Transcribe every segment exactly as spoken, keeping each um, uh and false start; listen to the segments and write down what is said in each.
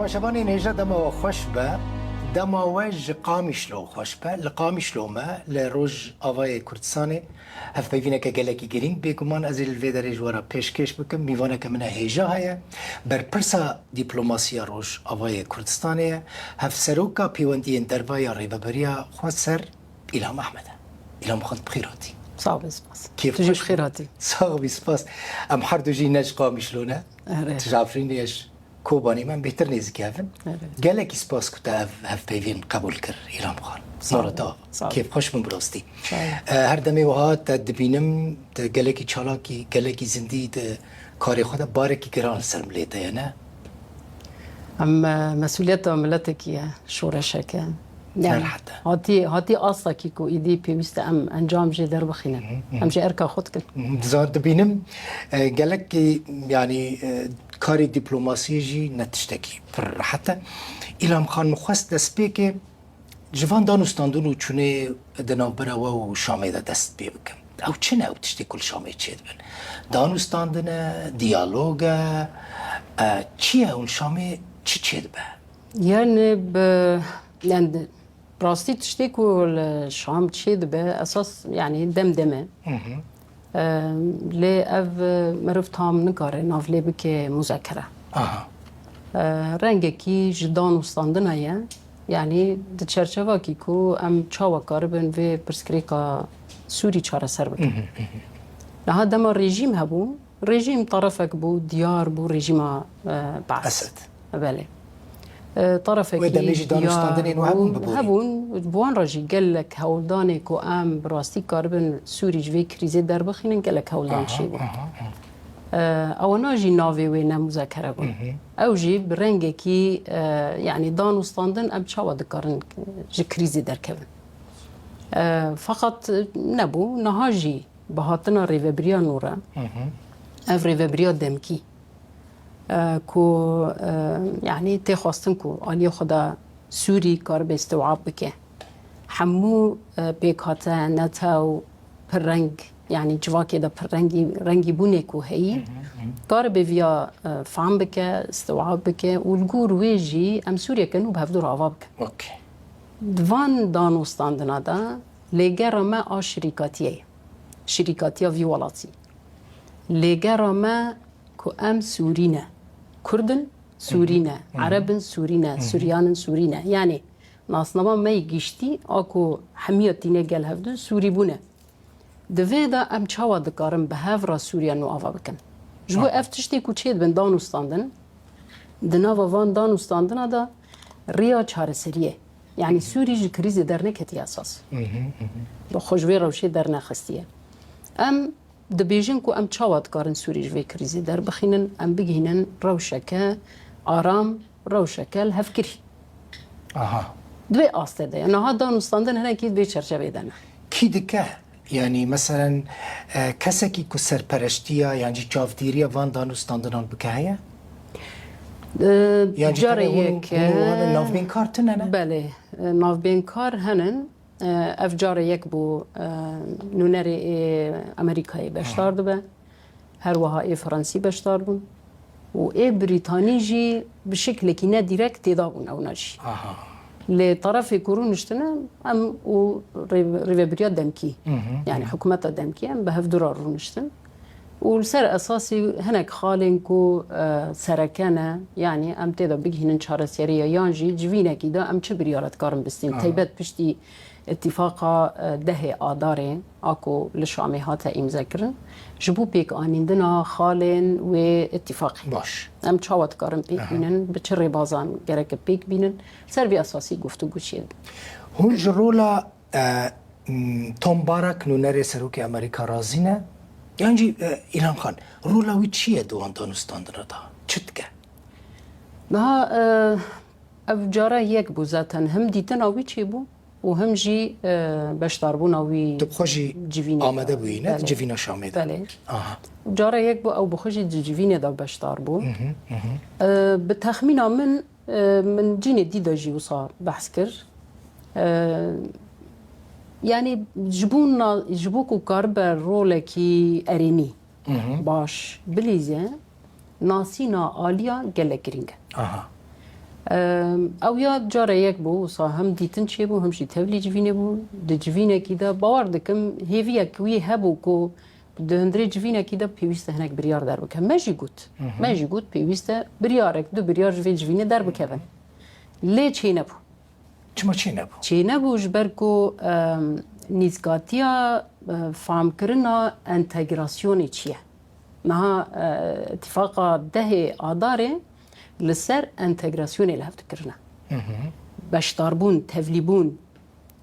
Şevanên hêja dema we xweş be, dema we ji Qamişlo xweş be. Li Qamişlo me, li Rojavayê Kurdistanê, hevpeyvîneke gelekî girîng. Bêguman ez ê li vê derê ji we re pêşkêş bikim. Mîvaneke min e hêja heye. Berpirsa Dîplomasiya Rojavayê Kurdistanê ye. Hevseroka Pêwendiyên Derve ya Rêveberiya Xweser, Îlham Ehmed e. Îlham Xan, bi xêr hatî. Sağ ol, spas. Kêf Tu jî xweş bi xêr hatî. Sağ ol, spas. Em her du jî ne ji Qamişlo ne. Evet. Tu ji Efrînê ye, ji Kobanê me, em bêhtir nêzîkî hev in. Evet. Gelekî spas ku te ev hevpeyvîn qebûl kir, Îlham Xan. Sağ ol. Nora te ava. Sağ ol. Kêf xweş bûm bi rastî. Sağ ol. E, her demê wiha te dibînim, te gelekî çalakî, gelekî zindî di karê xwe de, barekî giran li ser milê te ye, ne? Em, e, mesûliyeta miletekî ye, şoreşeke. Yani, Her heta. hatî, hatî astakî ku îdî pêwîst e em encam jê derbixînin. Hı hı. Em jê erka xwe dikin. Hı hı. Diza-, dibînim, e, gelek, e, yani, e, karê dîplomasiyê jî ne tiştekî pir rehet e. Îlham Xan, min xwest destpêkê ji van dan û standin û çûnê di navbera we û Şamê de dest pê bikim. Ew çi ne ew tiştê ku li Şamê çêdibin? Dan û standin e, diyalog e, e, çi ye hûn Şamê çi çêdibe? Yani bi, yani rastî tiştê ku li Şam çêdibe esas yani dem dem e. Hı hı. E, lê ev, e, meriv tam nikare nav lê bike muzakere. Aha. E, rengekî ji dan û standina ye. Yanî di çerçevakî ku em çawa karibin vê pirsgirêka Sûrî çareser bikin. Mhm, mhm. Niha dema rejîm hebû, rejîm tarafek bû, diyar bû, rejîma, e, Baas. Esed. Belê. E, tarafekî Wê demê jî dan û diyar standinên we hebûn bû, bi borî? Hebûn, bi wan re jî gelek hewldanê ku em bi rastî karibin Sûrî ji vê krîzê derbixînin, gelek hewldan Aha, çêbûn. aha, aha. E, ewana jî navê wê ne muzakere bûn. Mhm. Ew jî bi rengekî, e, yanî dan û standin em çawa dikarin ji krîzê derkevin. E, feqet nebû, niha jî bi hatina rêvebiriya nû re, Mhm. ev rêvebiriya demkî, e, ku, e, yanî tê xwestin ku aliyê xwe de Sûrî karibe îstiwab bike. Hemû, e, pêkhate, netew, pirreng, yanî civakê de pirrengî, rengîbûnê ku heyî, Hı hı, hı. karibe viya, e, fam bike, îstiwab bike û li gor wê jî em Sûriyeke nû bi hevdû re ava bikin. Okey. Di van dan û standina de lêgera me a şirîkatiyê ye. Şirîkatiya vî welatî. Lêgera me ku em Sûrî ne. Kurd in, Sûrî ne. Hı hı. Ereb in, Sûrî ne. Hı hı. Suryan in, Sûrî ne. Yanî nasnama me yê giştî a ku hemiya tîne gel hevdû Sûrî bûne. Di vê de em çawa dikarin bi hev re Sûriya nû ava bikin? Ji bo Aha. ev tiştê ku çêdibin dan û standin, di nava van dan û standina de riya çareseriyê. Yanî Sûrî ji krîzê derneketiye esas. Hı hı, hı hı. Bi xwe ji vê rewşê dernexestiye. Em dibêjin ku em çawa dikarin Sûrî ji vê krîzê derbixînin, em bigihînin rewşeke aram, rewşeke li hevkirî. Aha. Di vê astê de ye. Niha dan û standin hinekî di vê çerçevê de ne. Kî dike? Yanî, meselen, e, kesekî ku serpereştiya yan jî çavdîriya van dan û standinan bike heye? E, Yan jî carê tenê hûn, yek, hûn û wan e, e, navbênkar tune ne? Belê, e, navbênkar henin. E, ev carê yek bû, e, nûnerê ê Amerîkayê beşdar Aha. dibe. Her wiha ê Fransî beşdar bûn û ê Brîtanî jî bi şiklekî nedîrekt têda bûn ewna jî. Aha. Lê terefê ku rûniştine em û rê-, rêvebiriya demkî, Mhm, yani mhm. hikûmeta demkî em bi hevdû re rûniştin. Û li ser esasî hinek xalên ku, e, sereke ne, yani em tê de bigihînin çareseriya yan jî civînekî de em çi biryara dikarin bistîn. Aha. Teybet piştî Îtîfaqa, e, dehê Adarê a ku li Şamê hate îmzekirin, ji bo pêkanîndina xalên wê îtîfaqê. Baş. Em çawa dikarin pêk Aha. bînin, bi çi rêbazan gereke pêk bînin, ser vê esasî guftûgû çêdibin. Hûn ji rola, e, m, Tom Barak, nûnerê serokê Amerîka razî ne? Yan jî, e, Îlham Xan, rola wî çi ye di wan danûstandina de? Çi dike? Niha, e, ev cara yek bû zaten. Him dîtina wî çêbû û him jî, e, beşdarbûna wî Tu bi xwe jî civînê amade de. bûyî, ne? Belê. Di civîna Şamê de. Belê. Aha. Cara yek bû, ew bi xwe jî di civînê de beşdar bû. Mhm, mhm. E, bi texmîna min, e, min cînê dî de jî wisa behs kir. E, yanî ji bo na-, ji bo ku karibe rolekî erênî Mhm. baş bilîze, nasîna aliya gelek girîng e. Aha. Em, ew ya cara yek bû, wisa hem dîtin çêbû, hem jî tevlî civînê bû. Di civînekî de bawer dikim hêviyek wî hebû ku di hundirê civînekî de pêwîst e hinek biryar derbike. Me jî got. Hı hı. Me jî got pêwîst e biryarek, du biryar ji vê civînê derbikevin. Lê çênebû. Çima çênebû? Çênebû ji ber ku, em, nîzgatiya, e, famkirina entegrasyonê çi ye? Niha, e, îtifaqa dehê Adarê li ser entegrasyonê li hev dikirine. Hı hı. Beşdarbûn, tevlîbûn,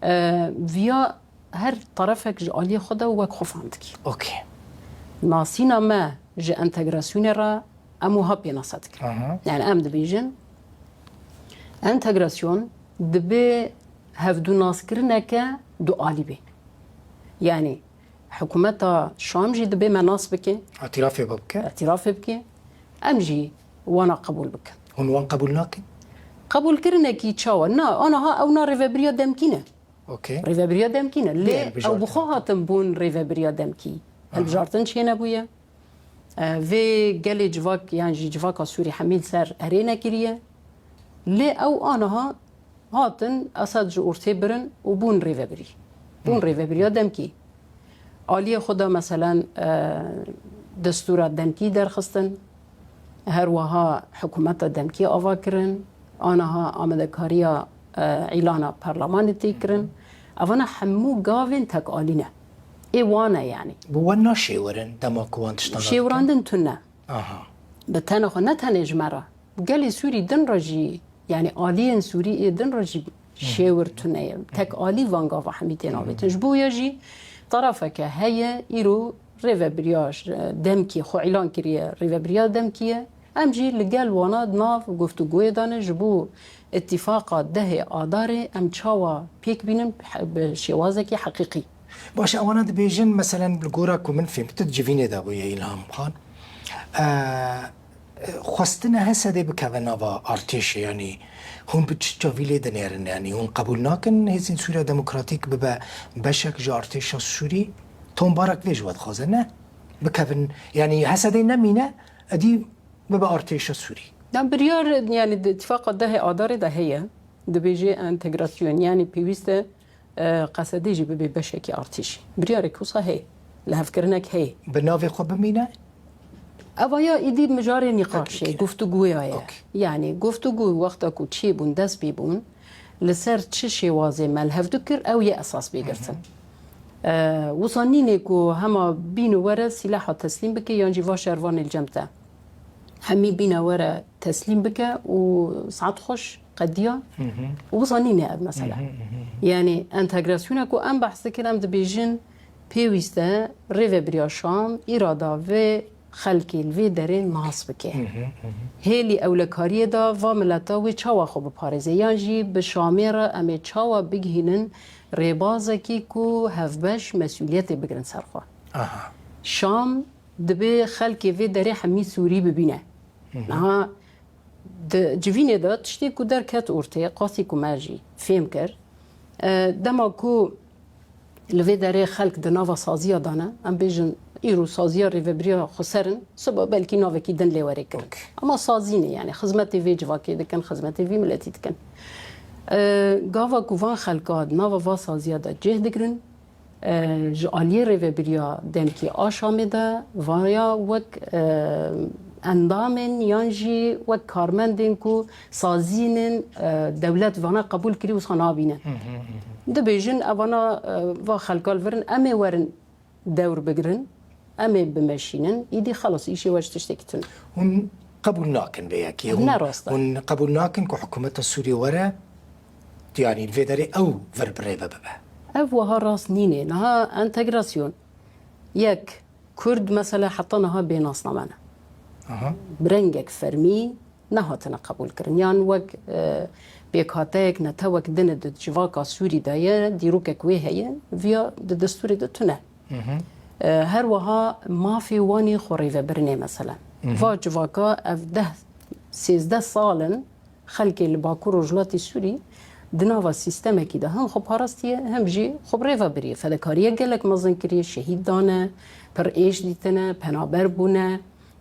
e, viya her terefek ji aliyê xwe de wek xwe fam dikî. Okey. Nasîna me ji entegrasyonê re em wiha pênase dikin. Aha. Yani em dibêjin, entegrasyon dibe hevdûnaskirineke dualî be. Yani hikûmeta Şam jî dibe me nas bike, Îtirafê bike. Îtirafê bike. Em jî wana qebûl bikin. Hûn wan qebûl nakin? Qebûlkirinekî çawa? Na, aniha ew na rêvebiriya demkî ne. Okey. Rêvebiriya demkî ne. Lê ew bi xwe hatin bûn rêvebiriya demkî. Aha. Hilbijartin çênebûye. E, vê gelê civak, yan jî civaka Sûrî hemî li ser erê nekiriye. Lê ew aniha hatin Esed ji ortê birin û bûn rêvebirî. Bûn rêvebiriya demkî. Aliyê xwe de meselen, e, destûra demkî derxistin. Her wiha hikûmeta demkî ava kirin. Aniha amadekariya, e, îlana perlemanê tê kirin. Evana hemû gavên tekalî ne. Ê wan e yani. Bi we naşêwirin dema ku wan tiştan dikin? Şêwirandin tune. Aha. Bi tenê xwe, ne tenê ji me re. Gelê Sûrî din re jî, yani aliyên Sûrî ê din re jî şêwir tune ye. Tek alî van gava hemî tên avêtin. Ji bo ya jî tarafeke heye, îro rêvebiriya demkî xwe îlan kiriye, rêvebiriya demkî ye. Em jî li gel wana di nav guftûgoyê de ne ji bo îtîfaqa dehê Adarê em çawa pêk bînin bi şêwazekî heqîqî. Baş e, ewana dibêjin, meselen, li gora ku min fêm, tu di civînê de bûye, Îlham Xan. E, xwestine Hesedê bikeve nava artêşê, yanî hûn bi çi çavî lê dinêrin, yanî hûn qebûl nakin Hêzên Sûriya Demokratîk bibe beşek ji artêşa Sûrî? Tom Barak vê ji we dixwaze, ne? Bikevin, yanî Hesedê nemîne, edî bibe artêşa Sûrî. Ya biryar, yani di îtîfaqa dehê Adarê de heye, dibêje entegrasyon, yani pêwîst e, e, Qesedê jî bibe beşekî artêşî. Biryarek wisa heye, lihevkirinek heye. Bi navê xwe bimîne? Eva ya îdî mijarê nîqaşê, guftûgoya ye. Okey. Yani guftûgo wexta ku çêbûn, dest pê bûn, li ser çi şêwazê me li hev dikir, ew yê esas bê girtin. E, wisa nînê ku hema bîn û were sîlaha teslîm bike yan jî va şervanê li cem te. Hemî bîne were teslîm bike û saet xweş qediya. Û wisa nîne ev mesele. Yani entegrasyona ku em behs dikin, em dibêjin pêwîst e rêvebiriya Şam îrada vê xelkê li vê derê nas bike. Hêlî ewlekariyê de va mileta wê çawa xwe biparêze yan jî bi Şamê re em ê çawa bigihînin rêbazekî ku hevbeş mesûliyetê bigrin ser xwe. Aha. Şam Dibê xelkê vê derê hemî Sûrî bibîne. Niha di civînê de tiştê ku derket ortê, qasî ku me jî fêm kir, e, dema ku li vê derê xelk di nava saziya de ne, em bêjin îro saziya rêvebiriya xweser in, siba belkî navekî din lê were kirin. Okey. Ama sazî ne, yani xizmetê vê civakê dikin, xizmetê vî miletî dikin. E, gava ku van xelka di nava va saziya de cih digirin, e, ji aliyê rêvebiriya demkî a Şamê de vaya wek, e, endamên yan jî wek karmendên ku sazînên, e, dewlet vana qebûl kirî wisa nabînin. Dibêjin evana, e, va xelka li vir in, em ê werin dewr bigirin, em ê bimeşînin, îdî xelas îşê we ji tiştekî tune. Hûn qebûl nakin vê yekê. Hûn, ne rast e. Hûn qebûl nakin ku hikûmeta Sûriyê were, yanî li vê derê ew vir bi rê ve bibe. Ev wiha rast nîne. Niha entegrasyon, yek, Kurd mesela heta niha bê nasname ne. Aha. Bi rengek fermî nehatine qebûlkirin. Yan wek, e, pêkhateyek netewek din di civaka Sûrî de ye, dîrokek wê heye, viya di destûrê de tune. E, her wiha mafê wan ê xwe rêvebirinê mesela. Va civaka ev deh, sêzdeh sal in, Xelkê li Bakur Rojhilatê Sûrî di nava sîstemekî de hem xwe parastiye, hem jî xwe bi rê ve biriye. Fedekariyek gelek mezin kiriye, şehîd dane, pir êş dîtine, penaber bûne.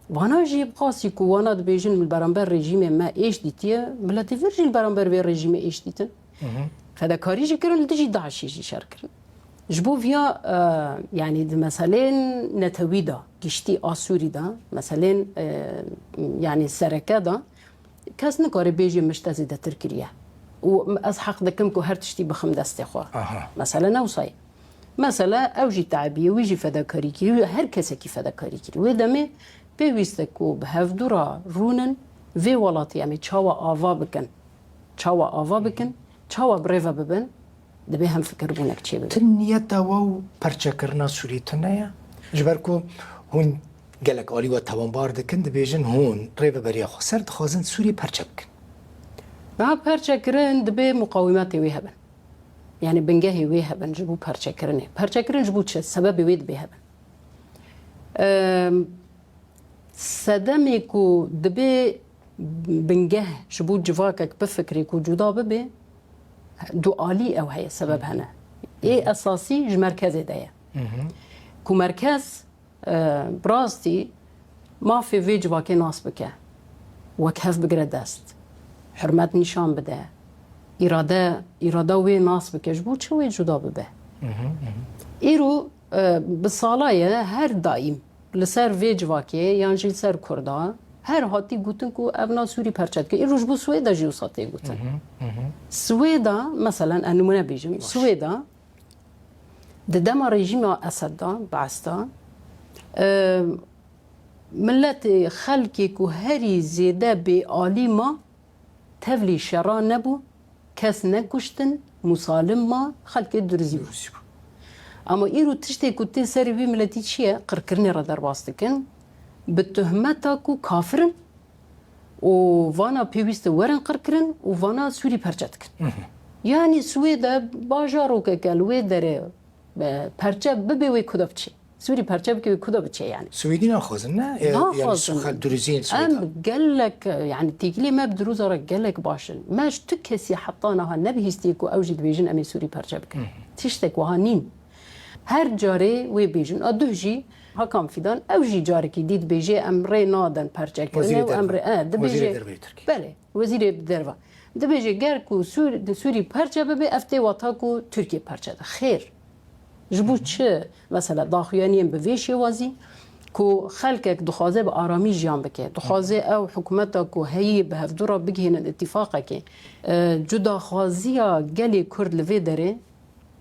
Vana jî bi qasî ku wana dibêjin li beramber rejîmê me êş dîtiye, miletê vir jî li beramber vê rejîmê êş dîtin. Fedakarî jî kirin, li dijî DAIŞê jî şer kirin. Ji bo viya, e, yanî di meselên netewî de, giştî a Sûrî de, meselên, e, yanî sereke de, kes nikare bêje min ji te zêdetir kiriye. Û ez heq dikim ku her tiştî bixim destê xwe. Aha. Mesele ne wisa ye. Mesele ew jî tebiye, wî jî fedakarî kiriye, her kesekî fedakarî kiriye. Wê demê pêwîst e ku bi hevdû re rûnin vê welatê em ê çawa ava bikin. Çawa ava bikin, çawa bi rê ve bibin, dibê hemfikirbûnek çêbibe. Ti niyeta we û perçekirina Sûrî tune ye? Ji ber ku hûn gelek alî we tewanbar dikin, dibêjin hûn rêveberiya xweser dixwazin Sûrî perçe bikin. Niha perçekirin dibê muqawimetê wê hebin. Yanî bingehê wê hebin ji bo perçekirinê. Perçekirin ji bo çi? Sebebê wê dibê hebin. Em, Sedemê ku dibê bingeh ji bo civakek bifikirê ku cuda bibe, du alî ew heye, sebeb hene. Ê esasî ji merkezê de ye. Ku merkez, e, bi rastî mafê vê civakê nas bike, wek hev bigire dest, hurmet nîşan bide, îrade, îrada wê nas bike, ji bo çi wê cuda bibe? Îro, e, bi sala ye her daîm li ser vê civakê yan jî li ser Kurda her hatî gotin ku ev na Sûrî perçe dike. Îro ji bo Swêda jî wisa tê gotin. Swêda, meselen, ez nimûne bêjim, Swêda di dema rejîma Esed de, Bees de, e, miletê, xelkê ku herî zêde bêalî ma, tevlî şera nebû, kes nekuştin, musalim ma, xelkê durizî bû. Durizî bû. Ama îro tiştê ku tê serê wî miletî çi ye? Qirkirinê re derbas dikin, bi tuhmeta ku kafir in û vana pêwîst e werin qirkirin û vana Sûrî perçe dikin. Yanî Swêde bajarokeke li wê derê, e, perçe bibe wê kuda biçê. Sûrî perçe bike wê kuda biçe yanî. Swêdî naxwazin, ne? E, yanî Naxwazin. Xelk duruzî yên Swêda. Em gelek, yanî têkiliyê me bi durûza re gelek baş in. Me ji tu kesî heta niha nebihîstiye ku ew jî dibêjin em ê Sûrî perçe bikin. Tiştek wiha nîn. Her carê wê bêjin. A duh jî Hakan Fîdan, ew jî carekî dî dibêje em rê nadin perçekirinê û em rê, e, dibêje. Wezîrê Derve yê Tirkî. Belê, Wezîrê Derve. Dibêje ger ku Sûr-, Sûrî perçe bibe, ev tê wata ku Tirkiye perçe de. Xêr. Ji bo çi, mesela, daxuyaniyên bi vê şêwazî ku xelkek dixwaze bi aramî jiyan bike, dixwaze ew hikûmeta ku heyî bi hevdû re bigihînin îtîfaqekê, e, cudaxwaziya gelê Kurd li vê derê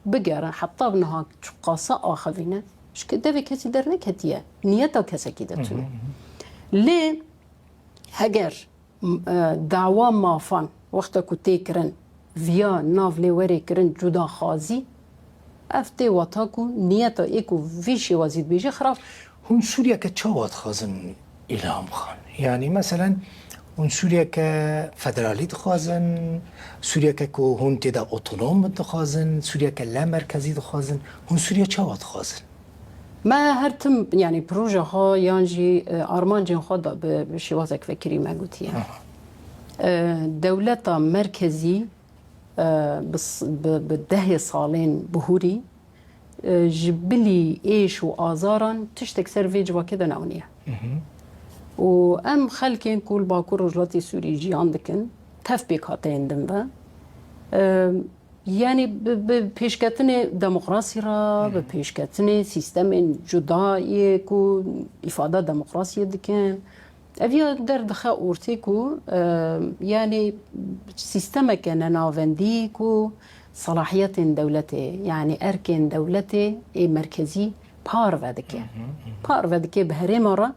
bigerin, heta bi niha çiqasa axivîne, ji ke devê kesî derneketiye, niyeta kesekî de tune. Lê heger m-, e, dawa mafan wexta ku tê kirin, viya nav lê were kirin cudaxwazî, ev tê wata ku niyeta ê ku vî şêwazî dibêje xirab. Hûn Sûriyeke çawa dixwazin, Îlham Xan? Yanî, meselen, hûn Sûriyeke federalî dixwazin, Sûriyeke ku hûn tê de otonom bin dixwazin, Sûriyeke lemerkezî dixwazin. Hûn Sûriye çawa dixwazin? Me her tim, yanî proja xwe yan jî, e, armancên xwe da bi, bi şêwazek vekirî me gotiye. Aha. E, dewleta merkezî, e, bi s-, bi, bi dehê salên bihûrî, e, ji bilî êş û azaran tiştek ser vê civakê de neaniye. Û em xelkên ku li Bakur Rojhilatê Sûrî jiyan dikin, tev pêkhateyên din ve, e, Yanî bi, bi pêşketinê demokrasî re, bi pêşketinê sîstemên cuda yê ku îfada demokrasiyê dikin, ev ya derdixe ortê ku, e, yanî sîstemeke nenavendî ku selahiyetên dewletê, yanî erkên dewletê ê merkezî parve dike. Parve dike bi herêma re,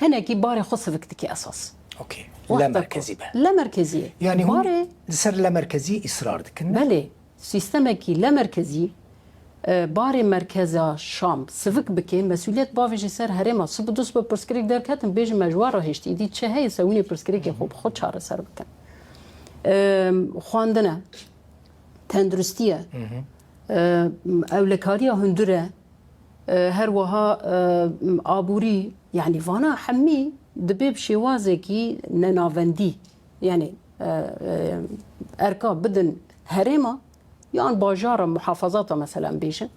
hinekî barê xwe sivik dike esas. Okey. Wexta ku lemerkezî be. Lemerkezî ye. Yanî hûn barê li ser lemerkezî îsrar dikin, ne? Belê. Sîstemekî lemerkezî, e, barê merkeza Şam sivik bike, mesûliyet bavêje ser herêma. Sibû du sibû pirsgirêk derketin, bêjin me ji we re hiştî. Îdî çi heye, se hûn ê pirsgirêkê xwe bi xwe çareser bikin. E, xwendin e, tenduristî ye, e, ewlekariya hundir e, e, her wiha, e, aborî, yanî vana hemî dibe bi şêwazekî nenavendî. Yanî, e, e, erka bidin herêma, yan bajara muhafazata, meselen bêjin,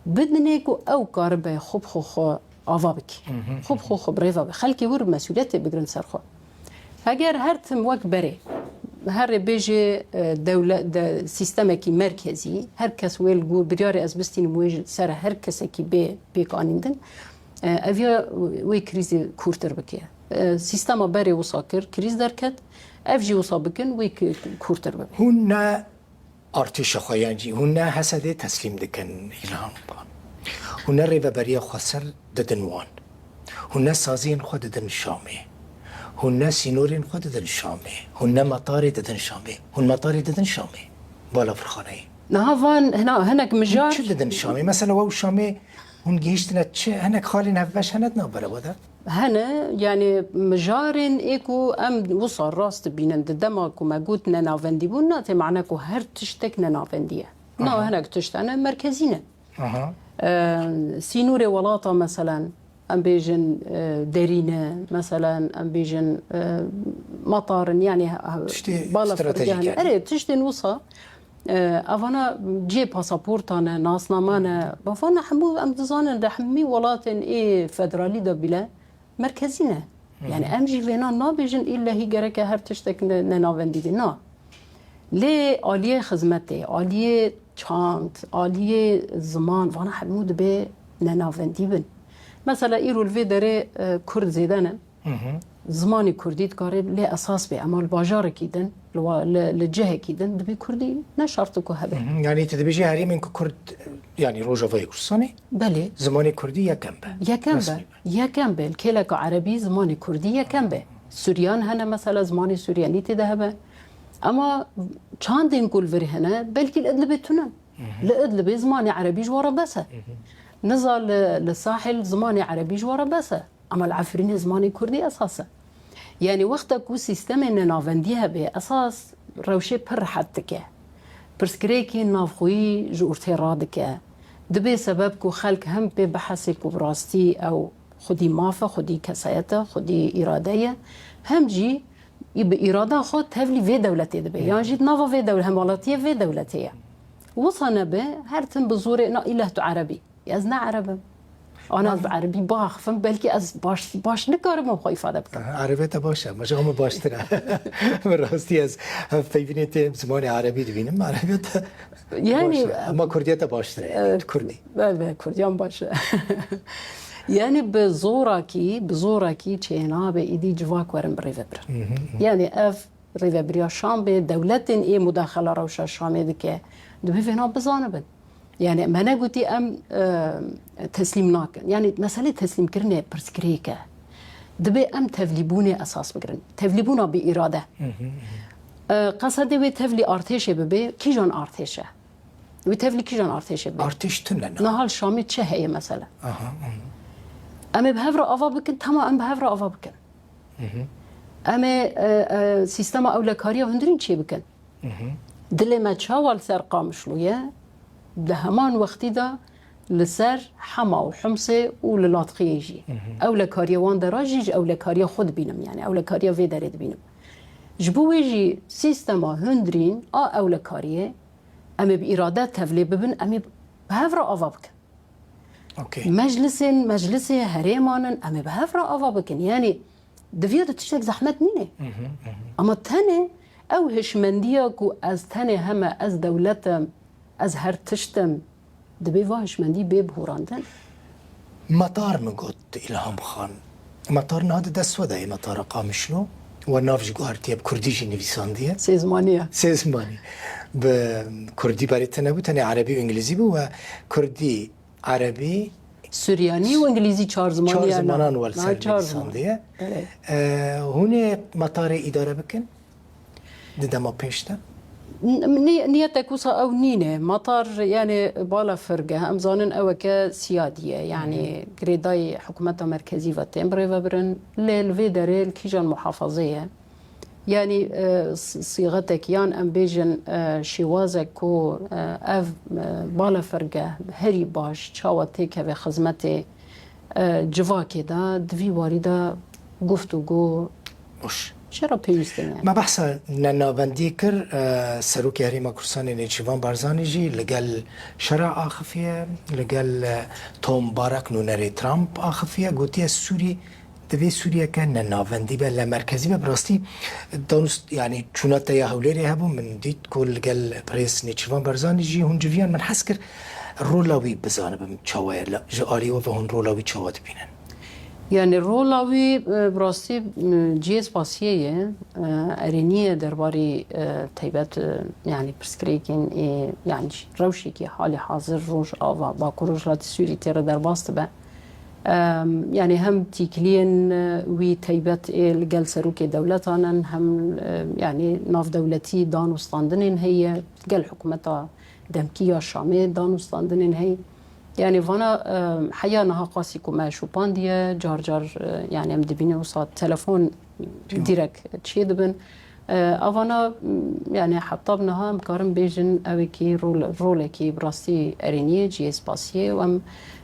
bidinê ku ew karibe xwe bi xwe xwe ava bike. Xwe bi xwe xwe bi rêve be. Xelkê wir mesûliyetê bigrin ser xwe. Heger her tim wek berê, herê bêjê, e, dewle-, de, sîstemekî merkezî, her kes wê li gor biryarê ez bistînim wê ji ser her kesekî bê pêk anîndin, e, ev ya wê krîzê kûrtir bike. E, sîstema berê wisa kir, krîz derket, ev jî wisa bikin, wê ki-, kûrtir bibe. Hûn ne artêşa xwe yan jî hûn ne Hesedê teslîm dikin, Îlham Xan. Hûn ne Rêveberiya Xweser didin wan. Hûn ne saziyên xwe didin Şamê. Hûn ne sînorên xwe didin Şamê. Hûn ne metarê didin Şamê. Hûn metarê didin Şamê. Balafirxaneyê. Niha van hina hinek mijar. Çi didin Şamê? Mesela we û Şamê hûn gihîştine çi? Hinek xalên hevbeş hene di navbera we de? Hene, yani mijarên ê ku em wisa rast dibînin, di dema ku me got nenavendî bûn, nate mane ku her tiştek nenavendî ye. Na, hinek tişt hene merkezî ne. Aha. Ee, sînorê welata meselen, em bêjin, e, derî ne, meselen, em bêjin, e, matar in, yani, ha, ha, Tiştê balafirgeh ne. Stratejîk yani. Erê, tiştên wisa, e, evana cihê pasaporta ne, nasnama ne, bavana hemû em dizanin, di hemî welatên ê federalî de bîle, merkezî ne. Yani em jî vêna nabêjin, îllehî gereke her tiştek ne-, nenavendî be. Na. Lê aliyê xizmetê, aliyê çand, aliyê ziman, vana hemû dibe nenavendî bin. Mesela îro li vê derê, e, Kurd zêde ne. Zimanê Kurdî dikare lê esas be, ema li bajarekî din, li wa-, li, li cihekî din dibê Kurdî ne şert e ku hebe. Mhm. Yani tu dibêjî herêmên ku Kurd, yani Rojavayê Kurdistanê, Belê. Zimanê Kurdî yekem be. Yekem be. Resmî be. Yekem be. Li kêleka erebî zimanê Kurdî yekem be. Suryan hene mesela zimanê Suryanî tê de hebe. Ema çandên ku li vir hene, belkî li Idlibê tune. Mhm. Li Idlibê zimanê erebî ji we re bes e. Mhm. Niza li, li Sahil zimanê erebî ji we re bes e. Ema li Efrînê zimanê kurdî esas e. Yanî wexta ku sîstemê nenavendî hebe, esas rewşê pir rehet dike. Pirsgirêkên navxweyî ji ortê radike. Dibe sebeb ku xelk hem pê bihesê ku bi rastî ew xwedî maf e, xwedî kesayet e, xwedî îrade ye, hem jî bi îrada xwe tevlî vê dewletê dibe. Yan jî di nava vê dewle-, hemwelatiyê vê dewletê ye. Wisa nebe, her tim bi zorê, na îleh tu ereb î. Ez ne ereb im. Ana ez bi erebî biaxifim, belkî ez baş, baş nikarim xwe îfade bikim. Aha, erebê te baş e, ma ji min baştir e. Bi rastî ez hevpeyvînê tê zimanê erebî dibînim, erebê te Yani, baş e. Ama kurdiye te baştir e, yani, e, kurdî. Be, be, kurdiyan baş e. Yani bi zorakî, bi zorakî çênabe îdî civak werin bi rê ve birin. Hı hı, hı. Yani ev Rêvebiriya Şam be, dewletên ê mudaxela rewşa Şamê dike, divê vêna bizanibin. Yani me negotî em, e, teslîm nakin. Yani meselê teslîmkirinê pirsgirêk e. Dibe em tevlîbûnê esas bigirin. Tevlîbûna bi îrade. Hı hı, hı. E, qesedê wê tevlî artêşê bibe, kîjan artêş e? Wê tevlî kîjan artêşê bibe? Artêş tune ne? Niha li Şamê çi heye mesela? Aha, aha. Em ê bi hev re ava bikin, tema em bi hev re ava bikin. Hı hı. Em ê, e, e, sîstema ewlekariya hundirîn çê bikin. Hı hı. Dilê me çawa li ser Qamişlo ye, di heman wextî de li ser Hema û Humsê û li Latxiyê jî. Hı hı. Ewlekariya wan dera jî ji ewlekariya xwe dibînim, yani ewlekariya vê derê dibînim. Ji bo wê jî sîstema hundirîn a ewlekariyê, em ê bi îrade tevlê bibin, em ê bi hev re ava bikin. Okey. Meclisên, meclisê herêman in, em ê bi hev re ava bikin. Yanî, di vê de tiştek zehmet nîne. Hı hı, hı hı. Ama tenê ew hişmendiya ku ez tenê heme, ez dewlet im, ez her tişt im, divê va hişmendî bê bihurandin. Metar min got, Îlham Xan. Metar niha di dest we de ye, metara Qamişlo. We nav jî guhertiye, bi kurdî jî nivîsandiye. Sê zimanî ye. Sê zimanî. Bi kurdî berê te nebû, tenê erebî û îngilîzî bû we kurdî, erebî, Suryanî û îngilîzî çar zimanî çar ye, zimanan na, we li na ser çar ziman. Nivîsandiye. Evet. E, hûn ê metarê îdare bikin? Di dema pêş de? N-, ni-, niyetek wisa ew nîne. Metar, yani, balafirgeh, em zanin eweke siyadî ye. Yani, Hı hı. Girêdayî hikûmeta merkezî ve tên birêvebirin. Lê li vê derê li kîjan muhafazê ye? Yani, e, s-, sîxetek yan em bêjin, e, şêwazek ku, e, ev, e, balafirgeh herî baş çawa têkeve xizmetê, e, civakê de, di vî warî de guftûgo Baş. Çira pêwîst in yani? Me behsa nenavendî kir, e, Serokê Herêma Kurdistanê Nêçîrvan Barzanî jî li gel şera axifiye, li gel, e, Tom Barak nûnerê Trump axifiye, gotiye Sûrî divê Sûriyeke nenavendî be, lemerkezî be. Bi rastî danûst-, yani çûna te ya Hewlêrê hebû, min dît ku li gel birêz Nêçîrvan Barzanî jî hûn civiyan, min hez kir rola wî bizanibim çawa ye, li, ji alî we ve hûn rola wî çawa dibînin? Yani rola wî, e, bi rastî, e, cihê spasiyê ye, e, erênî ye derbarî, e, taybet, e, yani pirsgirêkên, e, yani rewşekî halî hazir Rojava, Bakur Rojhilatî Sûrî tê re derbas dibe. Em, yani hem tîkiliyên, e, wî taybet ê li gel serokê dewletan in, hem, e, yani navdewletî dan û standinên heye, gel hikûmeta demkî ya Şamê dan û standinên heye. Yani vana, e, heya niha qasî ku me şopandiye, car car, e, yani em dibînin wisa telefon direk çê dibin. E, avana, m, yani heta bi niha em karin bêjin ew ê kî rol-, rolekî bi rastî erênî ye, cihê spasiyê û em,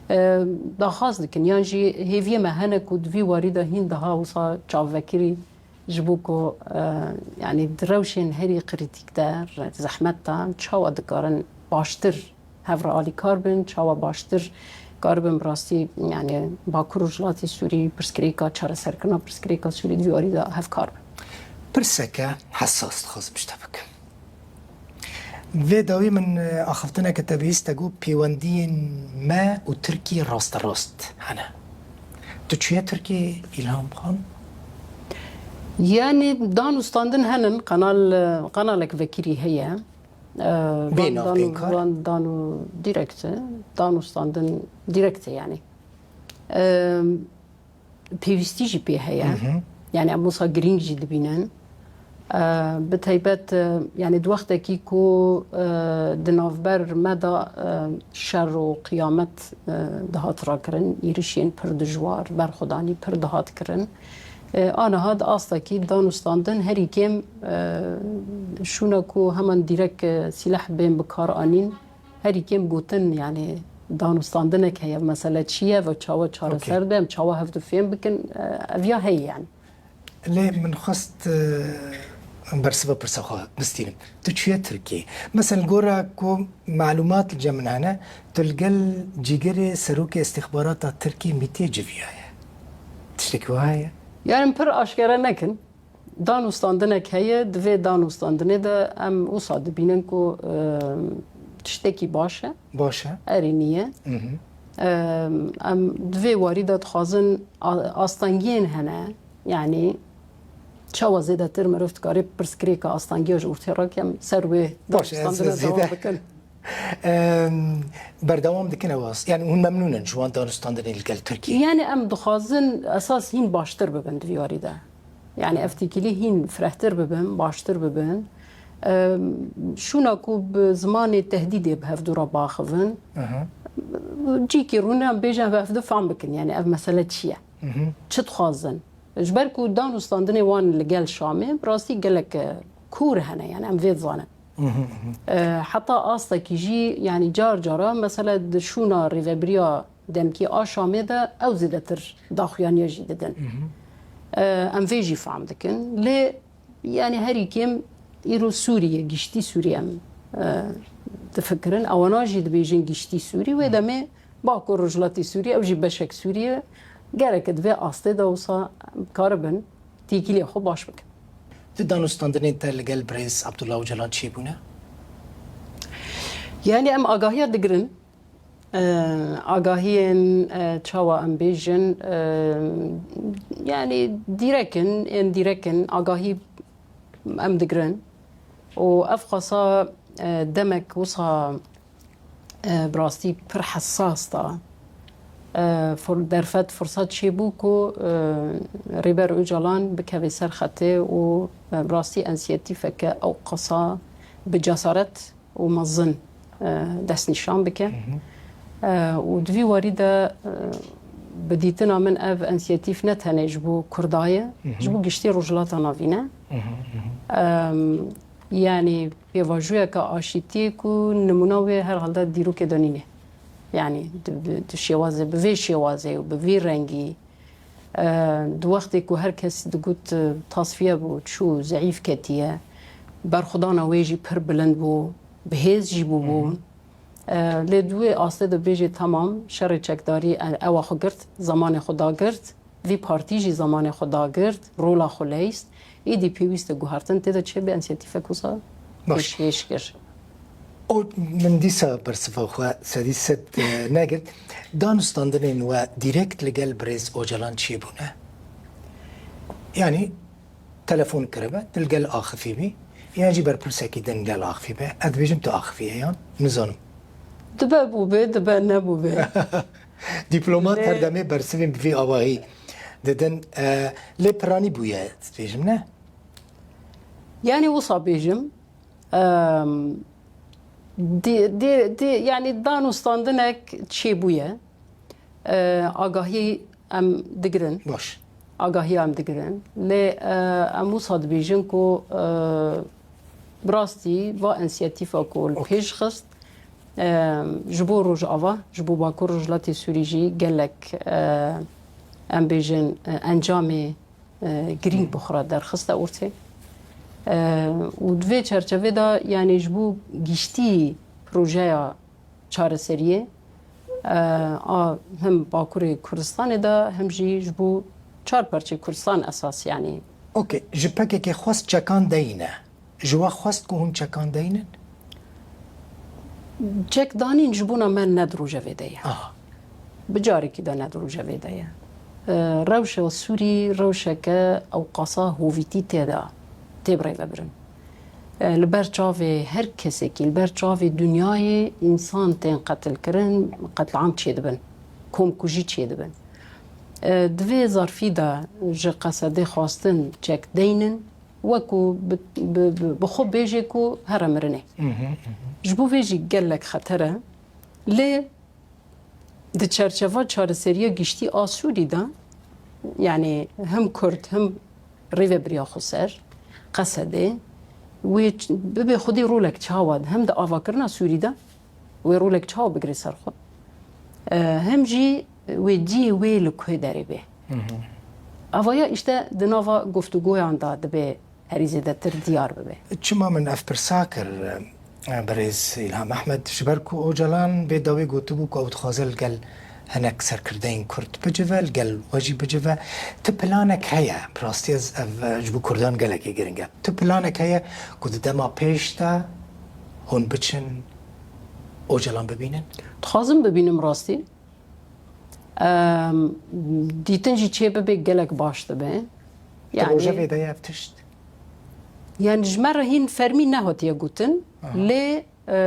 e, daxwaz dikin. Yan jî hêviyê me hene ku di vî warî de hîn daha wisa çavvekirî ji bo ku, e, yani di rewşên herî krîtîk de, re-, zehmet de çawa dikarin baştir hev re alîkar bin, çawa baştir karibin bi rastî, yani Bakur Rojhilatê Sûrî pirsgirêka çareserkirina pirsgirêka Sûrî di vî warî de hevkar bin. Pirseke hesas dixwazim ji te bikim. Vê dawî min, e, axiftineke te bihîst, te got pêwendiyên me û Tirkiyê rasterast hene. Tu çûye Tirkiyê, Îlham Xan? Yani dan û standin henin, kanal, e, kanalek vekirî heye. E, Bê van dan û, navbênkar? Van dan û direkt e, dan û standin direkt e yani. E, pêwîstî jî pê heye. Hı hı. Yani em wisa girîng jî dibînin. E, bi taybet, e, yani di wextekî ku, e, di navber me de, e, şer û qiyamet, e, dihat rakirin, êrişên pir dijwar, berxwedanî pir dihat kirin. E, aniha di astekî dan û standin herî kêm, e, şûna ku heman dîrek, e, sîleh bên bi kar anîn, herî kêm gotin, yani dan û standinek heye, mesele çi ye ve çawa çareser Okey. Be, em çawa hevdu fêm bikin, e, ev ya heye yani. Lê min xwest, e, bersiva pirsa xwe bistînim. Tu çûye Tirkiyê? Mesela gora ku malumat li cem min hene, tu li gel cîgerê serokê istixbarata Tirkiyê mîtiyê civiyaye. Tiştekî wiha heye? Yani pir aşkere nekin. Dan û standinek heye, di vê dan û standinê de em wisa dibînin ku, e, tiştekî baş e. Baş e. Erê niye. Hı hı. E, em di vê warî de dixwazin a-, astengiyên hene, yani çawa zêdetir mirov dikare pirsgirêka astengiya ji ortê rake, em ser wê dan û standinê dewam bikin. Baş e, ez zêde Em, berdewam dikin ew as-, yani hûn memnûn in ji wan danûstandinê li gel Tirkiyê? Yani em dixwazin esas hîn baştir bibin di vî warî de. Yani ev têkilî hîn firehtir bibin, baştir bibin. Em, şûna ku bi zimanê tehdîdê bi hevdû re biaxivin. Aha. Cîkî rûne em bêjin ev hevdu fam bikin, yani ev mesele çi ye? Mhm. Çi dixwazin? Ji ber ku dan û standinê wan li gel Şamê bi rastî gelek, e, kûr hene, yani em vê dizanin. Mhm, mhm. E, heta astekî jî, yani car cara, mesela di şûna rêvebiriya demkî a Şamê de ew zêdetir daxuyaniya jî didin. Mhm. E, em vê jî fam dikin. Lê yani herî kêm îro Sûriye, giştî Sûriye em, e, difikirin. Ewana jî dibêjin giştî Sûrî. Wê demê Bakur Rojhilatî Sûrî, ew jî beşek Sûrî ye. Gereke di vê astê de wisa em karibin têkiliyê xwe baş bikin. Tu danûstandinên te li gel birêz Abdullah Ocalan çêbûne? Yani em agahiya digirin. E, agahiyên, e, çawa em bêjin, e, yani dîrek in, ên dîrek in, agahî em digirin. Û ev xasa, e, demek wisa, e, bi rastî pir hesas da. E, fur-, derfet, firsat çêbû ku, e, Rêber Ocalan bikeve ser xetê û, e, bi rastî ensiyetîfeke ew qasa bi cesaret û mezin, e, destnîşan bike. Hı hı. E, û di vî warî de, e, bi dîtina min ev ensiyetîf ne tenê ji bo Kurda ye, Hı hı. ji bo giştî Rojhilata Navîn e. Hı hı, hı hı. Em, yani pêvajoyeke aşîtiyê ku nimûna wê herhalde dîrokê de nîne. Yani di, di, di şêwazê, bi vê şêwazê û bi vî rengî E, di wextê ku her kes digot, e, tasfiye bû, çû, zeîf ketiye, berxwedana wê jî pir bilind bû, bi hêz jî bûbû. E, lê di wê astê de bêjê, temam, şerê çekdarî, e, ewa xwe girt, zemanê xwe dagirt, vî partî jî zemanê xwe dagirt, rola xwe leyst, êdî pêwîst e guhertin tê de çêbe, însiyatîfek wisa Baş. pêşkêş kir. O, min dîsa bersiva xwe sedî sed, e, negirt. Danûstandinên we dîrekt li gel birêz Ocalan çêbûne? Yanî telefon kiribe, tu li gel axifî bî, yan jî berpirsekî din gel axifî be? Ez dibêjim tu axifî ye yan? Nizanim. Dibe bûbe, dibe nebûbe. Dîplomat Lê her demê bersivên bi vî avahî didin. E, lê piranî bûye, dibêjim, ne? Yanî wisa bêjim, em, di, di, di, yanî danûstandinek çêbûye. E, agahî em digirin. Baş. Agahî em digirin. Lê, e, em wisa dibêjin ku, e, bi rastî va însiyatîfa ku li Ok. pêş xist, e, ji bo Rojava, ji bo Bakur Rojhilatê Sûrî jî gelek, e, em bêjin, e, encamê, e, girîng bi xwe re derxiste ortê. E, û di vê çerçevê de, yanî ji bo giştî projeya çareseriyê, e, a him Bakurê Kurdistanê de, him jî ji bo çar parçeyê Kurdistan esas, yanî. Okey, ji P K K xwest çekan deyne. Ji we xwest ku hûn çekan deynin? Çekdanîn ji bona me ne di rojevê de ye. Aha. Bi carekî de ne di rojevê de ye. E, rewşa Sûrî rewşeke ewqasa hovîtî tê de tê birêvebirin. E, li ber çavê her kesekî, li ber çavê dinyayê însan tên qetilkirin, qetliam çêdibin, komkujî çêdibin. E, di vê zerfî de ji Qesedê xwestin çek deynin, wekû bi, bi, bi, bi xwe bêjê ku here mirinê. Mhm, mhm. Ji bo vê jî gelek xeter e. Lê di çerçeva çareseriya giştî a Sûrî de, yanî him Kurd, him rêvebiriya xweser, Qesedê, wê ç-, bibe xwedî rolek çawa, hem di avakirina Sûrî de wê rolek çawa bigire ser xwe, e, hem jî wê cihê wê li ku derê bê. Hı hı. Avaya îşte di nava guftûgoyan de dibe herî zêdetir diyar bibe. Çima min ev pirsa kir, e, birêz Îlham Ehmed? Ji ber ku Ocalan vê dawî gotibû ku ew dixwaze li gel hinek serkirdeyên Kurd bicive, li gel we jî bicive. Tu planek heye, bi rastî ez ev, e, ji bo Kurdan gelekî giring e. Tu planek heye ku di dema pêş de hûn biçin Ocalan bibînin? Dixwazim bibînim rastî. Em, dîtin jî çê bibe gelek baş dibe. Di Yani, rojevê de ye ev tişt? Yani ji me re hîn fermî nehatiye gotin, Aha. lê, e,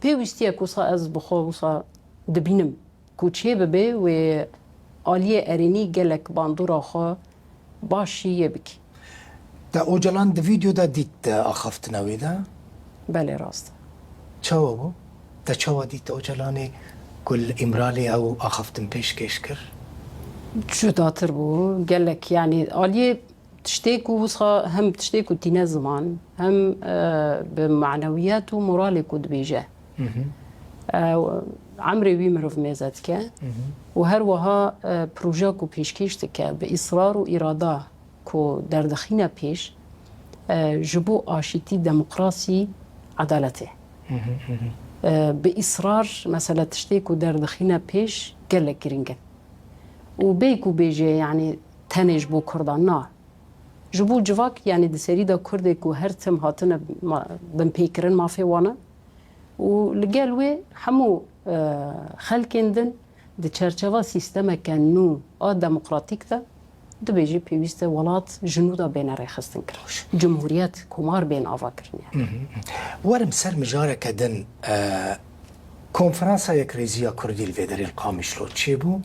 pêwîstî ye ku wisa ez bi xwe wisa dibînim ku çê bibe wê aliyê erênî gelek bandora xwe baş jî yê bikî. Te Ocalan di vîdyo de dît, te axaftina wê de? Belê, rast e. Çawa bû? Te çawa dît Ocalanê ku li Îmralê ew axaftin pêşkêş kir? Cudatir bû, gelek, yanî aliyê tiştê ku wisa hem tiştê ku tîne ziman, hem, e, bi manewiyet û moralê ku dibêje. Hı hı. E, emrê wî mirov mêze dike. Hı hı. Û her wiha, e, proje ku pêşkêş dike bi israr û îrada ku derdixîne pêş, e, ji bo aşîtî, demokrasî, edaletê. Hı hı, hı hı. E, bi israr, mesela tiştê ku derdixîne pêş gelek giring in. Û bê ku bêje, yanî tenê ji bo Kurdan na. Ji bo civak, yanî di serî de Kurdê ku her tim hatine ma-, binpêkirin mafê wan e. Û li gel wê hemû, e, xelkên din di çerçeva sîstemeke nû a demokratîk de dibêjî pêwîst e welat ji nû de bêne rêxistin kirin. Cumhuriyet, komar bên avakirin yani. Hı hı. Werim ser mijareke din, e, Konferansa Yekrêziya Kurdî li vê derê li Qamişlo çêbû.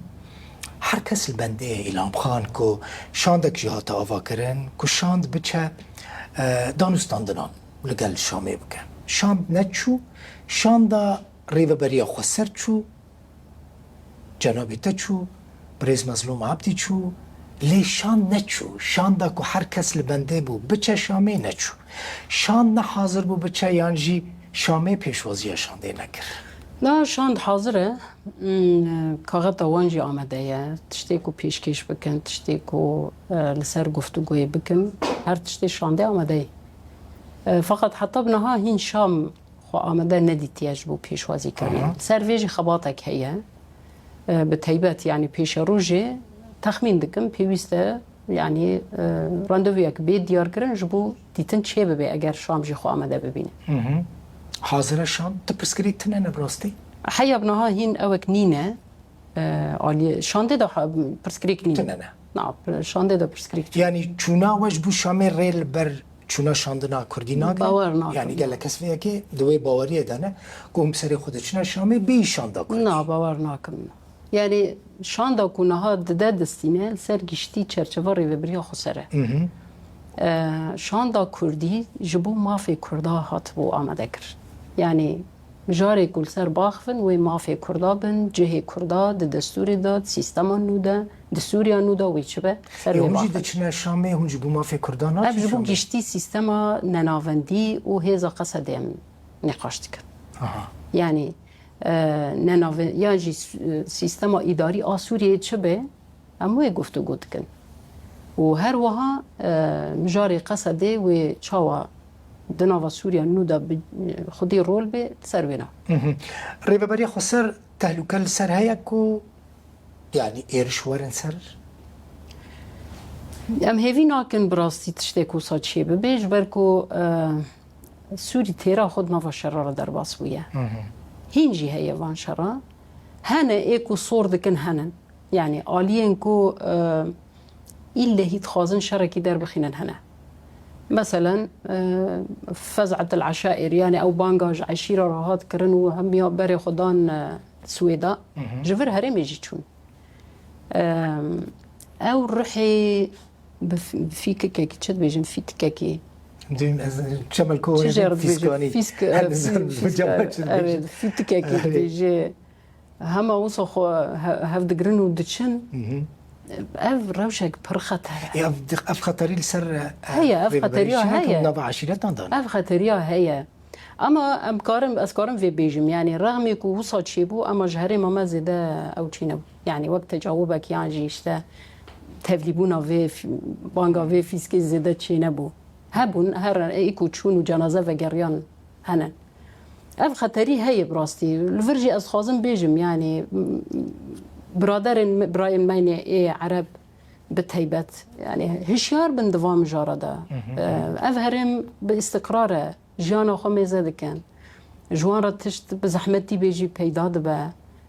Her kes li bendê ye, Îlham Xan, ku şandek jî hate avakirin, ku şand biçe, e, danûstandinan li gel Şamê bike. Şand neçû, şanda Rêveberiya Xweser çû, cenabê te çû, birêz Mezlûm Abdî çû, lê şand neçû. Şanda ku her kes li bendê bû biçe Şamê neçû. Şand ne hazir bû biçe yan jî Şamê pêşwaziya şandê nekir. Na şand hazir e. Hmm, kaxeta wan jî amade ye. Tiştê ku pêşkêş bikin, tiştê ku, e, li ser guftûgoyê bikin, her tiştê şandê amade ye. E, feqet heta bi niha hîn şam xwe amade nedîtiye ji bo pêşwazîkirinê. Aha. Ser vê jî xebatek heye. E, bi teybet, yanî pêşerojê texmîn dikim, pêwîst e, yanî, e, randevûyek bê diyarkirin ji bo dîtin çê bibe eger şam jî xwe amade bibîne. Hı hı. Hazire şam, tu pirsgirêk tune ne bi rastî? Heya bi niha hîn ewek nîne, e, aliyê şandê de ha-, pirsgirêk nîne. Tune ne? Na, şandê de pirsgirêk tune. Yanî çûna we ji bo şamê rê li ber çûna şandina kurdî nagire? Bawer nakim. Yanî gelek kes vê yekê di wê baweriyê de ne ku hûn bi serê xwe diçine şamê bêyî şanda kurdî. Na, bawer nakim. Yanî şanda ku niha dide distîne, li ser giştî çerçeva rêvebiriya xweser e. Mhm. E, şanda kurdî ji bo mafê kurda hatibû amade kir. Yanî mijarê ku li ser baxivin, wê mafê kurda bin, cihê kurda di destûrê de, di sîstema nû de, di Sûriya nû de wê çi be, ser wê baxivin. Hûn jî diçine şamê, hûn ji bo mafê kurda naçin şamê? Ev ji bo giştî sîstema nenavendî û hêza Qesedê em nîqaş dikin. Aha. Yanî, e, nenave-, yan jî s-, e, sîstema îdarî a Sûriyeyê çi be, em wê guftûgo dikin. Û her wiha, e, mijarê Qesedê wê çawa di nava Sûriya nû de bi, e, xwedî rol bê, ser wêna. Mhm. Rêveberiya xweser tehlûke li ser heye ku, yanî êriş werin ser? Em hêvî nakin bi rastî tiştek wisa çê bibe, ji ber ku, e, Sûrî têra xwe di nava şera re derbas bûye. Hı hı. Hîn jî heye van şera. Hene ê ku sor dikin henin. Yanî aliyên ku, e, îllehî dixwazin şerekî derbixînin hene. Meselen, e, Fez'et el Eşair, yanî ew banga ji eşîra re hat kirin û hemiya berê xwe dan, e, Swêda. Hı hı. Ji vir herêmê jî çûn. E, ew ruhê bi f-, fîkikekî, çi dibêjin, fîtikekî. Dibêm ez çemel ko Çi jê re dibêje? Fîskanî. Fîsk, e, Her fî-, nizam fîsk, cema e, çi dibêje. Evet, fîtikekî Evet. dibêje. Hema wisa xwe he-, hev digirin û diçin. Hı hı. Ev rewşek pir xeter e. Ya, ev xeterî li ser, e, Heye, ev rêveberiya xeteriya çî nekin, heye. Nava eşîretan dan. Ev xeteriya heye. Ama em karim, ez karim vê bêjim, yanî rexmê ku wisa çêbû, ema ji herêma me zêde ew çênebû. Yanî wek tecawubek yan jî işte tevlîbûna vê f-, banga vê fîskê zêde çênebû. Hebûn, her ê ku çûn û cenaze vegeriyan hene. Ev xeterî heye bi rastî. Li vir jî ez dixwazim bêjim, yanî, m-, biraderên me, birayên me yê ê Ereb bi teybet, yanî hişyar bin di van mijara de. Hı hı. Ev herêm bi îstiqrar e. Jiyana xwe mêze dikin. Ji wan re tişt bi zehmetî bê jî peyda dibe.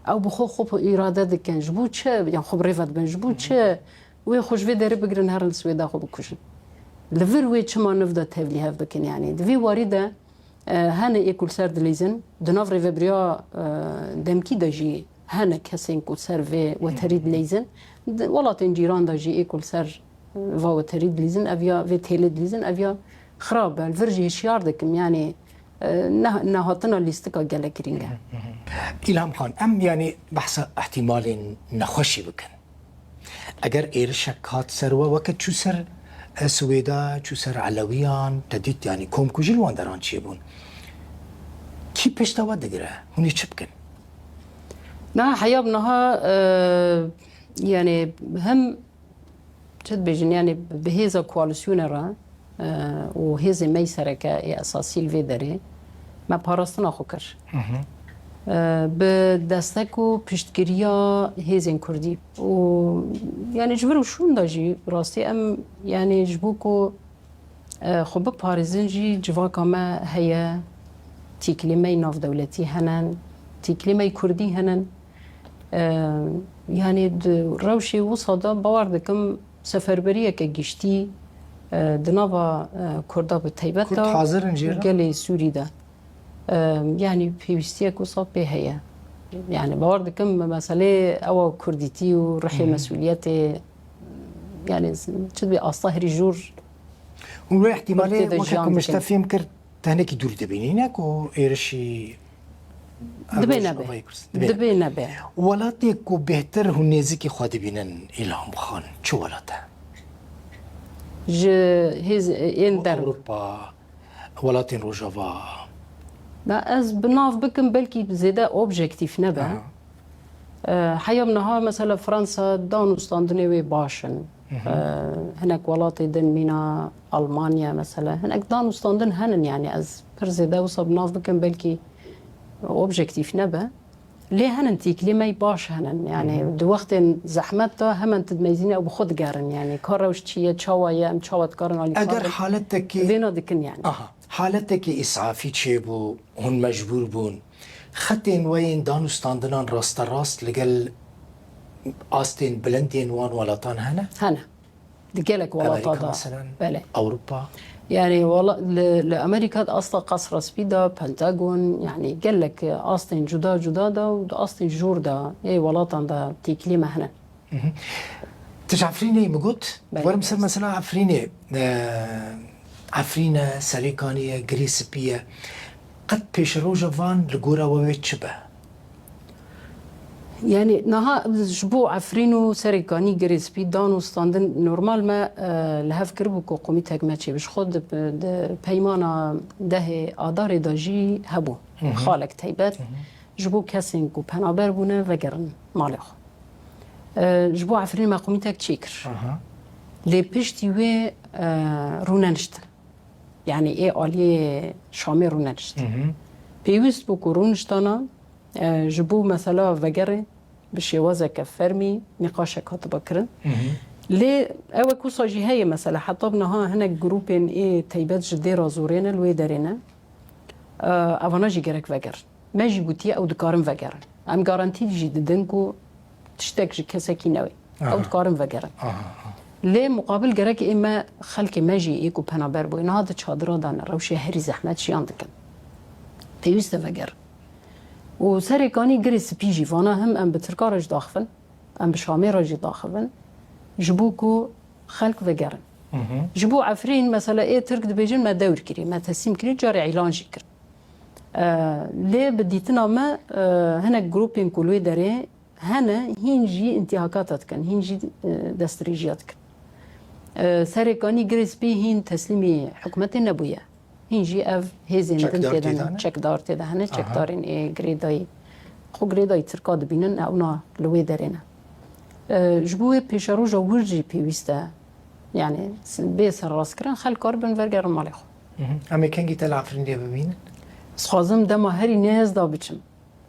Ew bi xwe xwe bi îrade dikin. Ji bo çi? Yan xwe bi rê ve dibin. Ji bo çi? Wê xwe ji vê derê bigirin, herin li Swêda xwe bikujin. Li vir wê çima niv de tevlî hev bikin? Yanî di vê warî de, e, hene ê ku li ser dileyzin, di nav rêvebiriya, e, demkî de jî hene kesên ku ser vê weterî dileyzin. Di welatên cîran de jî ê ku li ser va weterî dilîzin, ev ya vê têlê dilîzin, ev ya xirab e. Li vir jî hişyar dikim, yanî, e, ne-, nehatina lîstika gelek girîng e. Hı hı. Îlham Xan, em yanî behsa ihtimalên nexweşî bikin. Eger êrişek hat ser we, weke çû ser, e, Swêda, çû ser Elewiyan, te dît, yanî komkujî li wan deran çêbûn. Kî pişta we digire? Hûn ê çi bikin? Na, heya bi niha, e, yanî hem Çi dibêjin, yanî bi hêza koalîsyonê re, e, û hêzên me yî sereke ê esasî li vê derê me parastina xwe kir. Hı hı. E, bi destek û piştgiriya hêzên kurdî û, yanî ji vir û şûn de jî rastî em, yanî ji bo ku, e, xwe biparêzin jî civaka me heye, tîkilê me yî navdewletî hene, tîkilê me yî kurdî hene. E, yanî di rewşê wisa de bawer dikim seferberiyeke giştî, e, di nava, e, Kurda bi taybet Kurd de hazir in jê re? Gelê Sûrî de. E, yanî pêwîstiyek wisa pê heye. Yanî bawer dikim meselê ewa kurdîtî û rihê Hı hı. mesûliyetê, yanî çi dibê asta herî jûr Hûn wê ihtimalê Kurtê de weke jiyan ku min ji te dikin. Fêm kir, tenekî dûr dibînî, ne ku êrişî Dibê nebe. Rojavayê Kurdistanê. Dibê nebe. Dibê nebe. Welatê ku bêhtir hûn nêzîkî xwe dibînin, Îlham Xan, çi welat e? Ji hêz-, ên derve. Ewropa, welatên Rojava. Na ez bi nav bikim, belkî zêde objektîf nebe. Aha. E, heya niha mesela Fransa danûstandinê wê baş in. Hı hı. E, hinek welatê din mîna Almanya mesela. Hinek danûstandin henin, yani ez pir zêde wisa bi nav bikim, belkî objektîf nebe. Lê henin tîklîmey baş henin. Hı hı. Yani di wextên zehmet de hemen tu dimeyzînî ew bi xwe digerin. Yani ka rewş çi ye, çawa ye, em çawa dikarin alîkar bin. Eger haletekî Vêna dikin yani. Aha. Haletekî îsafî çêbû, hûn mecbûr bûn. Xetên we yên danûstandinan rasterast li gel astên bilind yên wan welatan hene? Hene. Di gelek welata Amerîka de. Meselen, belê. Ewropa? Yani wela-, li, li Amerîka di asta Qasra Spî de, Pentagon, yani gelek astên cuda cuda de û di astên jor de, ê welatan de têkilî me hene. Mhm. Tu ji Efrînê yî, min got, belê, werim ser rast. Mesela Efrînê, e, Efrîn e, Serêkanî ye, Girê Spî ye. Qet pêşeroja van li gora we wê çi be? Yani niha ji bo Efrîn û Serêkanî, Girê Spî, danûstandin normal me, e, li hev kiribû ku komîtek me çêbe. Ji xwe di, di peymana dehê Adarê de jî hebû. Hı hı. Xalek teybet. Hı hı. Ji bo kesên ku penaber bûne vegerin malê xwe. E, ji bo Efrînê me komîtek çêkir. Aha. Lê piştî wê, e, rûneniştin. Yani ê aliyê Şamê rûneniştin. Hı hı. Pêwîst bû ku rûniştana, e, ji bo mesela vegerê bi şêwazeke fermî nîqaşek hatiba kirin. Hı hı. Lê ew wek wisa jî heye mesela, heta bi niha hinek grûpên ê teybet ji Dêra Zorê ne, li wê derê ne. E, evana jî gerek vegerin. Me jî gotiye ew dikarin vegerin. Em garantî jî didin ku tiştek ji kesekî newê. Aha. Ew dikarin vegerin. Aha, aha. Lê muqabil gerek ê me, xelkê me jî ê ku penaber bûye, niha di çadira de ne, rewşê herî zehmet jiyan dikin. Pêwîst e vegerin. Û Serêkanî, Girê Spî jî vana, him em bi Tirka re jî daxivin, em bi Şamê re jî daxivin, ji bo ku xelk vegerin. Hı hı. Ji bo Efrîn, mesela, ê Tirk dibêjin me dewr kirî, me teslîm kirî, carê îlan jî kir. E, lê bi dîtina me, e, hinek grûpên ku li wê derê hene, hîn jî întîhakata dikin, hîn jî, e, destdirêjiya dikin. E, Serêkanî, Girê Spî hîn teslîmî hikûmetê nebûye. Hîn jî ev hêzên din tê de ne, çekdar tê de hene, çekdarên ê girêdayî. Xwe girêdayî Tirka dibînin, ewna li wê derê ne. E, ji bo wê pêşeroja wir jî pêwîst e. Yani s-, bê serrastkirin, xelk karibin vergerin malê xwe. Hı hı. Em ê kengî te li Efrînê bibînin? Dixwazim dema herî nêz de biçim.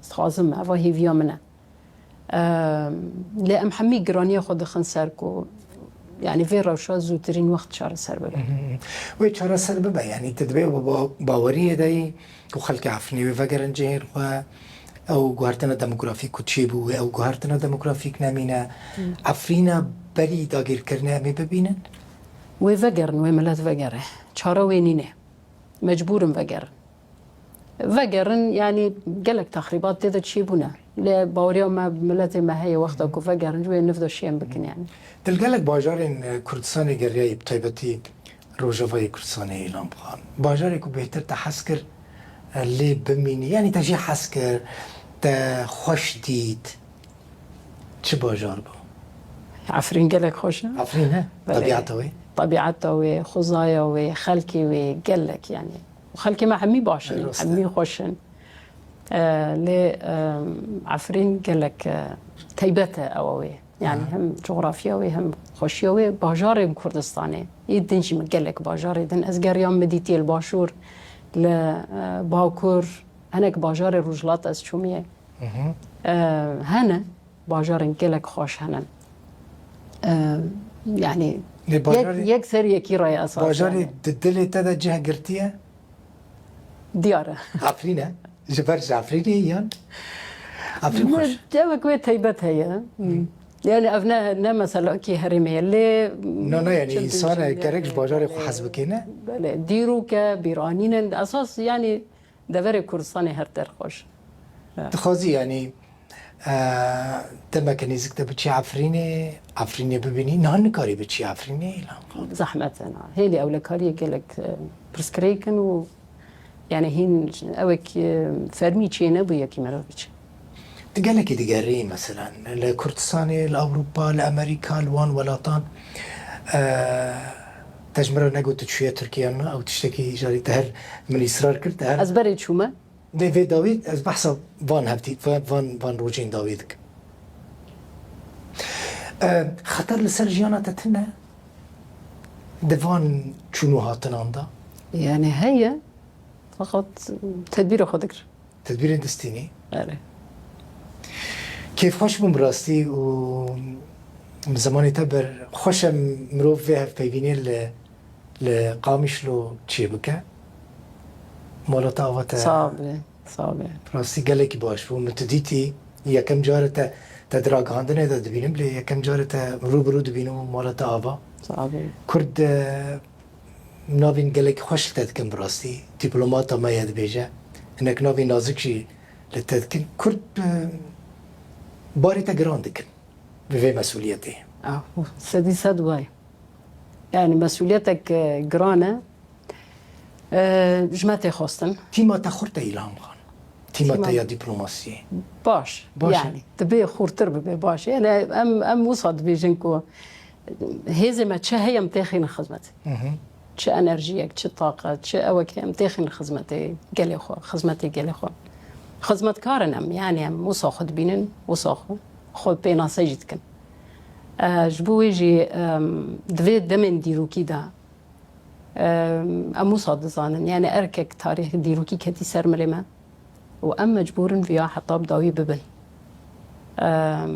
Dixwazim, eva hêviya min e. Ehm, lê em hemî giraniya xwe dixin ser ku, yani vê rewşa zûtirîn wext çareser bibe. Mhm. Wê çareser bibe, yani tu dibê ba-, ba-, baweriyê de yî ku xelkê Efrînê wê vegerin cihên xwe, ew guhertina demografîk ku çêbû, wê ew guhertina demografîk nemîne. Hmm. Efrîna berî dagirkirine em ê bibînin? Wê vegerin, wê milet vegere. Çare wê nîne. Mecbûr in vegerin. Vegerin, yani gelek texrîbat tê de çêbûne. Lê baweriya me bi miletê me heye, wexta ku vegerin, ji wê niv de şêm bikin yani. Di gelek bajarên, e, Kurdistanê geriyaye, bi taybetî Rojavayê Kurdistanê, Îlham Xan. Bajarê ku bêhtir te hez kir, e, lê bimînî, yani te jê hez kir, te xweş dît, çi bajar bû? Efrîn gelek xweş e. Efrîn he? Belê. Tabiata wê? Tabiata wê, xwezaya wê, xelkê wê, gelek yani. Xelkê me hemî baş in, hemî xweş in. E, lê, e, Efrîn gelek, e, teybet e ewa wê. Yani hem coğrafya wê, hem xweşiya wê, bajarên Kurdistanê. Ê din jî min gelek bajarê din. Ez geriyam min dîtiye li Başûr, li, e, Bakur, hinek bajarê Rojhilat ez çûmiye. E, hene, bajarên gelek xweş hene. E, yani yek, yek ser yekî re ye esas. Bajarê yani di dilê te de cih girtiye? Diyar e. Efrîn e? Ji ber ji Efrînê yan? Efrîn xweş e. Cewek wê teybet heye. Hmm. Yani ev ne, ne meselekî herêmê ye. Lê na, na, yani însan e gerek ji bajarê xwe hez bike ne? Belê. Dîrok e, bîranîn in. Esas yani deverê Kurdistanê her der xweş. Dixwazî yani, e, demeke nêzik de biçî Efrînê, Efrînê bibînî, niha nikarî biçî Efrînê, îlan. Zehmet e na. Hêlî ewlekariyê gelek, e, pirsgirêk in û yani hîn ewek, e, fermî çê nebûye kî merov biçe. Tu gelekî digerî, meselen, li Kurdistanê, li Ewropa, li Amerîka, li wan welatan, e, te ji min re negot tu çûye Tirkiye, me ew tiştekî jarî te her min îsrar kir, te her Ez berê çûme. Lê vê dawî ez behsa van hevdî-, van, van, van rojên dawî dikim. E, xeter li ser jiyana te tune di van çûn û hatinan de? Yani heye, fakat tedbîra xwe dikir. Tedbîrên distînî? Erê. Kêfxweş bûm bi rastî û bi zimanê te bir xweş e mirov vê hevpeyvînê li, li Qamişlo çêbike. Mala te ava te. Sağ be, sağ be. Rastî gelekî baş bû. Min tu dîtî, yekem car e te, te di ragihandinê de dibînim, lê yekem car e te rû bi rû dibînim û mala te ava. Sağ be. Kurd, e, navên gelekî xweş li te dikin bi rastî. Dîplomata me ye dibêje. Hinek navên nazik jî li te dikin. Kurd, e, barê te giran dikin bi vê mesûliyetê. Ah, sedî sed wayê. Yani mesûliyetek, e, giran e. E, ji me tê xwestin. Tîma te xurt e, Îlham Xan? Tîma te Tîma ya dîplomasiyê? Baş. Baş e. Yani, dibe xurtir bibe, baş. Yani, em, em wisa dibêjin ku hêzê me çi heye, em têxînin xizmetê. Hı hı. Çi enerjiyek, çi taqet, çi ewek heye, em têxînin xizmetê gelê xwe, xizmetê gelê xwe. Xizmetkar in em, yani em wisa xwe dibînin, wisa xwe, xwe pênase jî dikin. E, ji bo wê jî, em, di vê demên dîrokî de, em, em wisa dizanin, yani erkek tarîx dîrokî ketî ser milê me û em mecbûr in viya heta bi dawî bibin. Em,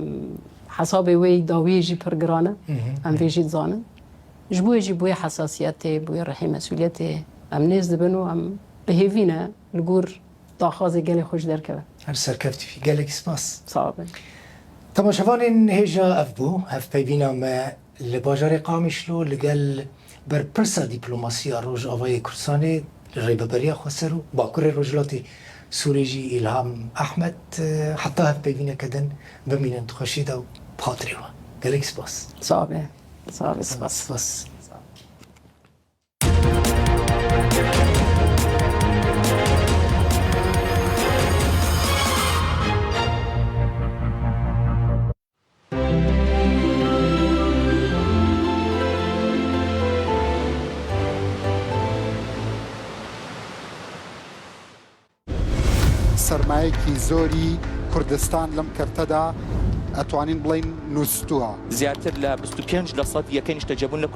hesabê wê dawiyê jî pir giran e, Hı hı. em vê jî dizanin. Ji bo wê jî bi wê hesasiyetê, bi wê rihê mesûliyetê em nêz dibin û em bi hêvî ne li gor daxwazê gelê xwe ji derkeve. Her serkeftî bî. Gelekî spas. Sağ bin. Temaşevanên hêja ev bû. Hevpeyvîna me li bajarê Qamişlo li gel berpirsa dîplomasiya Rojavayê Kurdistanê li Rêveberiya Xweser û Bakurê Rojhilatê Sûrê jî Îlham Ehmed. Heta hevpeyvîneke din bimînin di xweşî de û bi xatirê we. Gelek spas. Sağ be. Sağ be, spas. Spas. سەرمایەکی زۆری کوردستان لەم کەرتەدا ئەتوانین بڵێن نووستووە. زیاتر لە بیست و پێنج لە سەد یەکەی نیشتەجێبوون لە